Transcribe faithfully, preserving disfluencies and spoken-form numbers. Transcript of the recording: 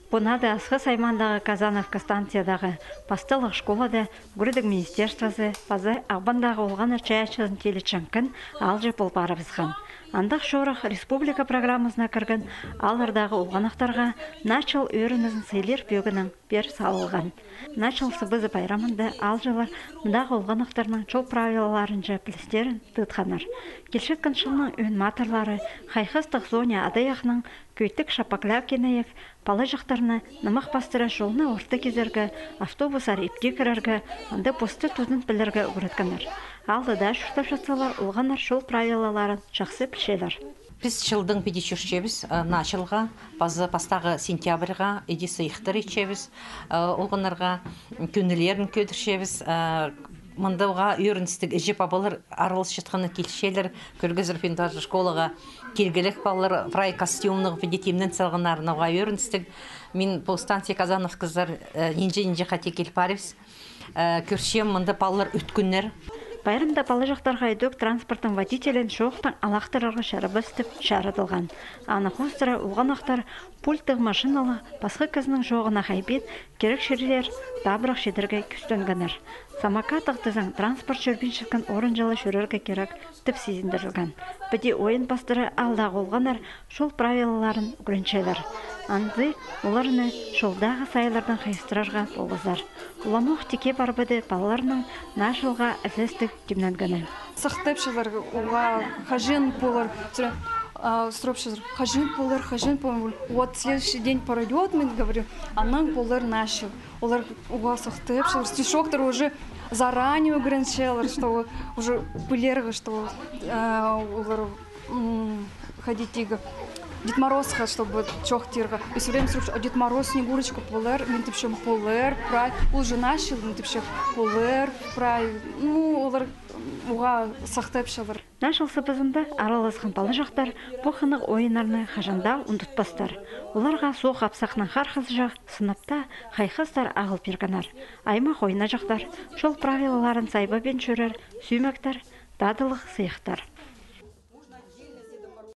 Пу наада Асхыс аймаандағы Казановка станциядағы пасталығ школада ӱгредіг министерствозы паза Ағбандағы олғаннар чайаачызын тилетчең кін аалҷы пол парыбысхан. Андағ чорых республика программазына кірген ааллардағы олғанахтарға «Наа чыл» ӧрінізін сыйлир пӧгінең пеер салылған. «Наа чыл» сыбызы пайрамында аалҷылар мындағы олғанахтарның чол правилаларынҷа пілістерін тыытханнар. Килчеткен чылның ӧӧн матырлары хайхастығ Соня Адаяхнаң Кӧйтік Шапаклякинаң палаҷахтарны нымах пастыра чолны орта кизерге, автобустар ипти кірерге, анда посты тудын пілерге ӱгреткеннер. Аалда даа чуртапчатсалар, олғаннар чол правилаларын чахсы пілчелер. Піс чылдаң піди чӧрчебіс, э, Наа чылға, паза пастағы сентябрьға, іди сыйыхтар итчебіс, э, олғаннарға, кӧңнілерін кӧдірчебіс, э, мында уғаа ӧріністіг, іҷе-пабалар араласчатханы килчелер, кӧргезер, пӱӱн даже школаға килгілек палалар прай костюмнығ, піди тимнен салғаннарына уғаа ӧріністіг. Мин пу станция Казановказар, э, нинҷе-нинҷе хати кил парибыс. Э, кӧрчем, мында палалар ӧткіннер. Пайрамда палаҷахтарға ідӧк транспорттың водителін чоохтаң алахтырарға чарабас тіп чарыдылған. Аны хоостыра олғанахтар пульттығ машиналығ пасха кізінің чооғына хайбин кирек чирлер табырах чидерге кӱстенгеннер. Самокаттығ тізең транспорт чӧрбинчеткен орынҷа ла чӧрерге кирек тіп сизіндірілген. Піди ойын пастыра аалдағы олғаннар чол правилаларын ӱгренчелер. Анзы оларны чолдағы сайыллардаң хайыстырарға полызар. Уламох тикке пар піди палаларның Наа чылға ізестіг тимненгені. Сахтапчалар уғаа, хаҷан полар, сірер, а, сурапчалар, хаҷан полар, хаҷан полар. Вот следующий день пройдёт, мин говорю, анаң полар Наа чыл. Олар уғаа сахтапчалар. Стишоктар уже заранее ӱгренчелер, чтобы уже пілерге, что, а, олар, м, ходить иге Дед Морозха, чтобы чоохтирға. И всё время сурапча: «А Дед Мороз, Снегурочка полар?» Мин тіпчем: «Полар, прай». Ол же Наа чыл, мин тіпчем: «Полар, прай». Ну, олар уғаа сахтапчалар. Наа чыл сыбызында араласхан палаҷахтар пу хынығ ойыннарны хаҷан даа ундутпастар. Оларға Соох Апсахнаң хархазыҷах сынап таа хайхастар ағыл пиргеннер. Аймах ойнаҷахтар, чол правилаларын сайбабин чӧрер сӱмектер, тадылығ сыйыхтар.